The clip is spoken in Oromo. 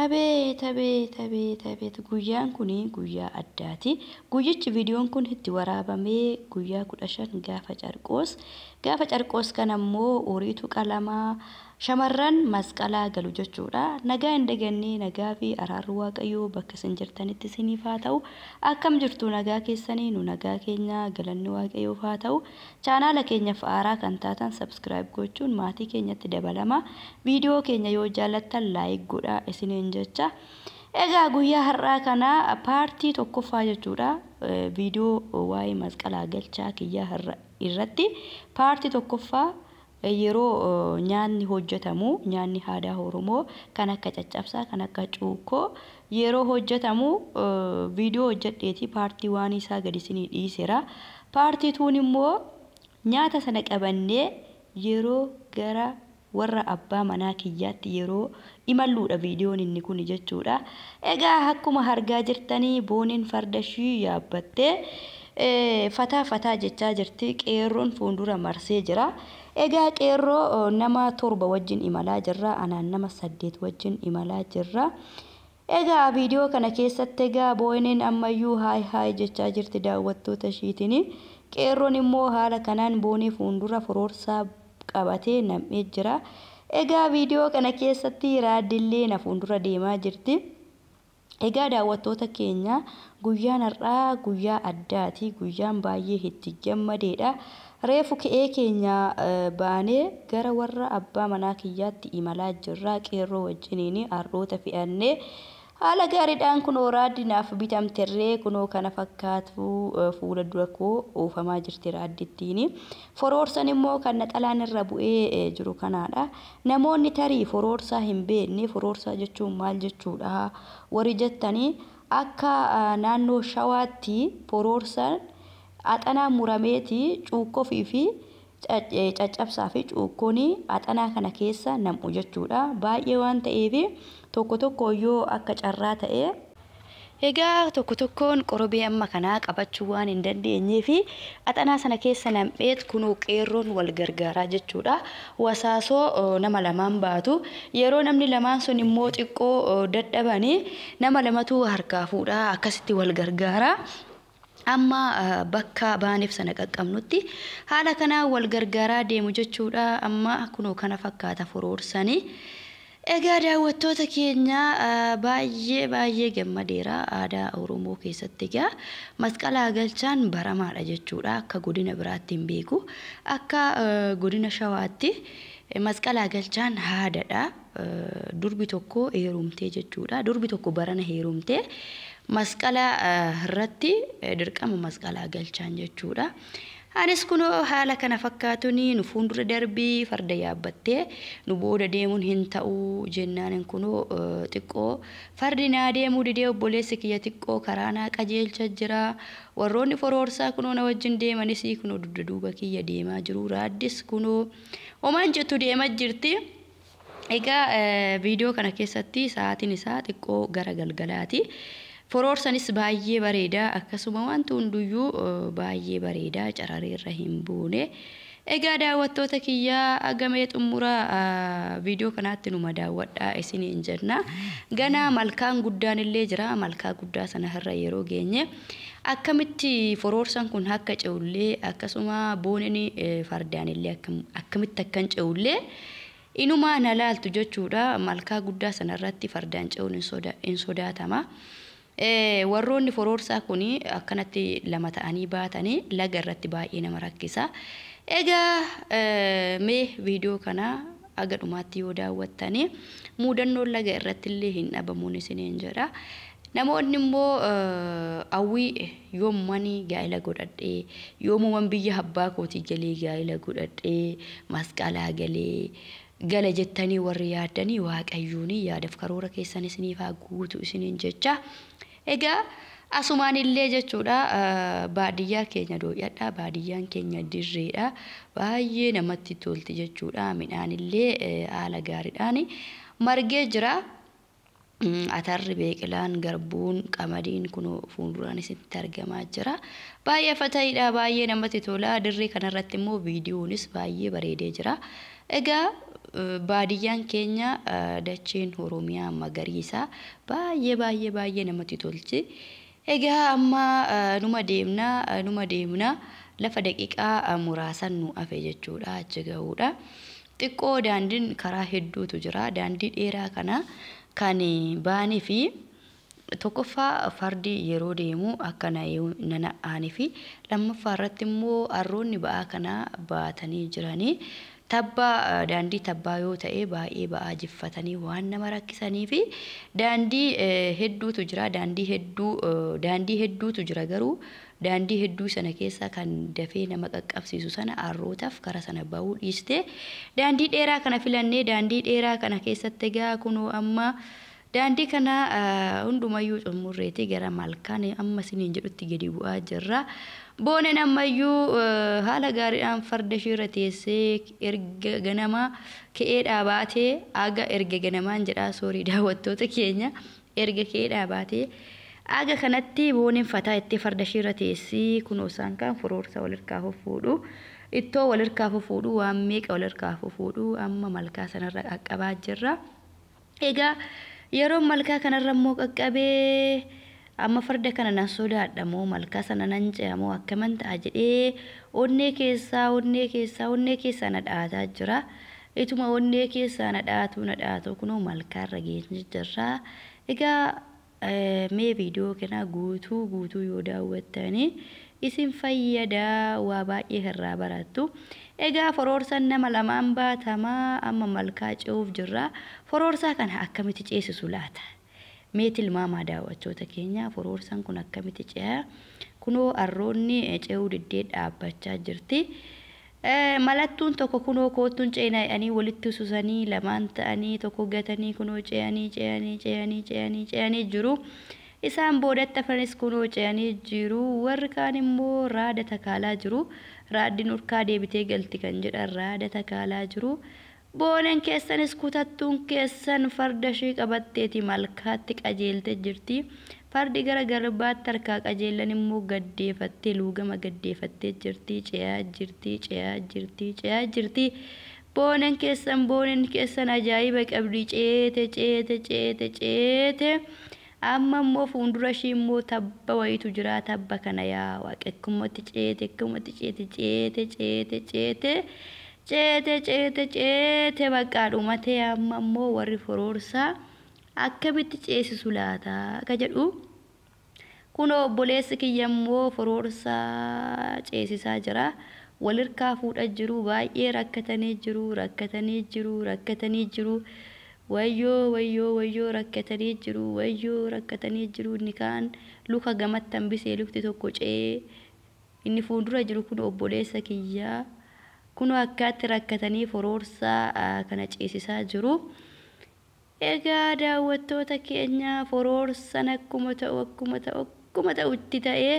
Abeet abeet abeet abeet, guyyaan kun guyyaa addaati. Guyyichi viidiyoon kun itti waraabamee guyyaa 15 gaafa Carqoos. Gaafa Carqoos kana immoo horiitu qalamaa, shamarran masqalaa galu jechuudha. Nagaa hin dagannee, nagaa fi araarri Waaqayyoo bakka isin jirtanitti isiniif haa ta'u. Akkam jirtu, nagaa keessanii? Nu nagaa keenya, galanni Waaqayyoof haa ta'u. Chaanaala keenyaaf haaraa kan taatan subscribe gochuun maatii keenyatti dabalama. Viidiyoo keenya yoo jaallattan like godhaa isiniin jecha. Egaa guyyaa har'aa kana paartii tokkoffaa jechuudha. Viidiyoo waa'ee masqalaa galchaa kiyyaa irratti paartii tokkoffaa yeroo nyaanni hojjetamu, nyaanni aadaa Oromoo kan akka caccabsaa, kan akka cuukkoo yeroo hojjetamu viidiyoo hojjedheeti paartii waan isaa gadi isinii dhiiseera. Paartii tuun immoo nyaata sana qabannee yeroo gara warra abbaa manaa kiyyaatti yeroo imalluudha viidiyoon inni kun jechuudha. Egaa akkuma argaa jirtanii booniin farda ishii yaabbattee fataa fataa jechaa jirti. Qeerroon fuuldura marsee jira. Egaa qeerroo nama 7 wajjin imalaa jirra. Anaan nama 8 wajjin imalaa jirra. Egaa viidiyoo kana keessatti egaa booniin ammayyuu haay haay jechaa jirti daawwattoota ishiitiin. Qeerroon immoo haala kanaan boonii fuuldura foroorsaa qabatee nam'ee jira. Egaa viidiyoo kana keessatti raaddillee na fuuldura deemaa jirti. Egaa daawwattoota keenya, guyyaan har'aa guyyaa addaati. Guyyaan baay'ee itti gammadeedha. Reefu ka'ee keenya baanee gara warra abbaa manaa kiyyaatti imalaa jirra. Qeerroo wajjiniin harroota fe'annee haala gaariidhaan kunoo raaddinaaf bitamterree kunoo kana fakkaatu fuula dura koo oofamaa jirti raaddittiin. Foroorsan immoo kan naxalaan irra bu'ee jiru kanaadha. Namoonni tarii foroorsaa hin beekne, foroorsaa jechuun maal jechuudha warri jettanii, akka naannoo Shawaatti foroorsaan axanaa murameeti cuukkofii fi caccabsaa fi cuukkoon axanaa kana keessa nam'u jechuudha. Baay'ee waan ta'eef tokko tokko yoo akka carraa ta'e egaa tokko tokkoon qorobee amma kanaa qabachuu waan hin dandeenyee fi axanaa sana keessa nam'eet kunoo qeerroon wal gargaaraa jechuudha. Wasaasoo nama lamaan baatu. Yeroo namni lamaan sun immoo xiqqoo dadhabanii nama lamatu harkaa fuudhaa, akkasitti wal gargaaraa. Amma bakka baaneef sana qaqqabnutti haala kanaan wal gargaaraa deemu jechuudha. Amma kunoo kana fakkaata foroorsanii. Egaa daawwattoota keenya, baay'ee baay'ee gammadeera. Aadaa Oromoo keessatti egaa masqalaa galchaan baramaadha jechuudha. Akka godina biraatti hin beeku. Akka godina Shawaatti masqalaa galchaan aadaadha. Durbi tokko heerumtee jechuudha. Durbi tokko barana heerumtee masqala irratti dirqama masqalaa galchaan jechuudha. Anis kunoo haala kana fakkaatuun nu fuuldura darbii farda yaabbattee nu booda deemuun hin ta'u jennaan, kunoo xiqqoo fardi naa deemuu didee obboleessi kiyya xiqqoo karaa naa qajeelcha jira. Warroonni foroorsaa kunoo na wajjin deemanis kunoo dugda duuba kiyya deemaa jiru. Raaddis kunoo homaan jettu deemaa jirti. Egaa viidiyoo kana keessatti sa'aatiin isaa xiqqoo gara galgalaati. Foroorsanis baay'ee bareeda, akkasuma wanti hunduyyuu baay'ee bareeda, carareerra hin buune. Egaa daawwattoota kiyyaa, agamee xumura viidiyoo kanaatti numa daawwadhaa isiniin jenna. Ganaa malkaan guddaan illee jira. Malkaa guddaa sana irra yeroo geenye akkamitti foroorsan kun akka ce'ullee, akkasuma booneen fardaan illee akkamitti akkan ce'ullee inumaa na laaltu jechuudha. Malkaa guddaa sanarratti fardaan ce'uun hin sodaatama. Warroonni foroorsaa kun akkanatti lama ta'anii baatanii laga irratti baay'ee nama rakkisa. Egaa mee viidiyoo kana aga dhumaatti yoo daawwattanii muudannoon laga irratti illee hin dhabamuun isiniin jedha. Namoonni immoo hawwii yoommanii gaa'ela godhadhee, yoomuman biyya abbaa kootii galee gaa'ela godhadhee masqalaa galee gala jettanii warri yaaddanii, Waaqayyoon yaadaaf karoora keessan isiniif haa guutu isiniin jecha. Egaa asumaan illee jechuudha, baadiyyaa keenya doo'yadha. Baadiyyaan keenya dirreedha. Baay'ee namatti tolti jechuudha. Midhaan illee haala gaariidhaan margee jira. Atarri, beeqilaan, garbuun, qamadiin kun fuulduraan isitti argamaa jira. Baay'ee fatayiidha, baay'ee namatti tola. Dirree kanarratti immoo viidiyoonis baay'ee bareedee jira. Egaa Baadiyyaan keenya dacheen Oromiyaa magariisa baay'ee baay'ee baay'ee namatti tolti. Egaa amma numa deemna numa deemna lafa daqiiqaa muraasan nu hafe jechuudha achi gahuudha. Xiqqoo daandiin karaa hedduutu jira. Daandii dheeraa kana kan baanii fi tokkoffaa fardi yeroo deemu akka nana'anii fi lammaffaa irratti immoo harroonni ba'aa kana baatanii jiranii. Tabba daandii tabbaa yoo ta'e baay'ee ba'aa jiffatanii waan nama rakkisanii fi daandii hedduutu jira. Daandii hedduutu jira garuu daandii hedduu sana keessa kan dafee nama qaqqabsiisu sana harrootaaf karaa sana bahuu dhiiste daandii dheeraa kana filannee daandii dheeraa kana keessatti egaa kunoo amma daandii kana hundumayyuu xumurreeti gara malkaan amma isiniin jedhutti gadi bu'aa jirra. Booneen ammayyuu haala gaariidhaan farda isheerra teessee erga ganamaa ka'ee dhaabaatee aga erga ganamaan jedhaa soorii daawwattoota keenya erga ka'ee dhaabaatee aga kanatti booneen fataa itti farda isheerra teessii kunoo isaan kaan furoorsa wal harkaa fuudhu. Ittoo wal harkaa fuudhu waan meeqa wal harkaa fuudhu amma malkaa sanarra qaqqabaa jirra. Egaa yeroo malkaa kanarra immoo qaqqabee amma farda kana nan sodaadha moo malkaa sana nan ce'a moo akkaman ta'a jedhee onnee keessaa onnee keessaa onnee keessaa na dhaataa jira. Ituma onnee keessaa na dhaatu na dhaatu kunoo malkaarra geenye jirra. Egaa mee viidiyoo kana guutuu guutuu yoo daawwattanii isin fayyadaa waa baay'ee irraa barattu. Egaa foroorsaan nama lamaan baatamaa amma malkaa ce'uuf jirra. Foroorsaa kana akkamitti ceesisu laata? Mee tilmaamaa daawwattoota keenya foroorsaan kun akkamitti ce'a? Kunoo harroonni ce'uu diddee dhaabbachaa jirti. Malattuun tokko kunoo koottuun ceenaa jedhanii walitti susanii lamaan ta'anii tokko gatanii kunoo ce'anii ce'anii ce'anii ce'anii ce'anii jiru. Isaan boodatti hafanis kunoo ce'anii jiru. Warri kaan immoo raada takaalaa jiru. Raaddi nurkaa deebitee galti kan jedhan raada takaalaa jiru. Booneen keessanis kutattuun keessan farda ishee qabatteeti malkaatti qajeeltee jirti. Fardi gara garbaatti harkaa qajeelan immoo gaddeeffattee luugama gaddeeffattee jirti. Ce'aa jirti, ce'aa jirti, ce'aa jirti. Booneen keessan ajaa'iba qabdi. Ceete, ceete, ceete, ceete. Amma immoo fuuldura ishee immoo tabba wayiitu jira. Tabba kana yaa waaqa akkumatti ceete, akkumatti ceete, ceete, ceete, ceete. Ceete, ceete, ceete bakka dhumatee amma immoo warri foroorsaa akkamitti ceesisu laata ka jedhu. Kunoo obboleessi kiyya immoo foroorsaa ceesisaa jira. Wal harkaa fuudhaa jiru. Baay'ee rakkatanii jiru. Rakkatanii jiru. Rakkatanii jiru. Wayyoo wayyoo wayyoo rakkatanii jiru. Wayyoo rakkatanii jiru. Inni kaan luka gamatti hambisee lukti tokko ce'ee inni fuuldura jiru kun obboleessa kiyyaa. Kunoo akkaatti rakkatanii foroorsaa kana ceesisaa jiru. Egaa daawwattoota keenya foroorsan akkuma ta'u akkuma ta'u akkuma ta'utti ta'ee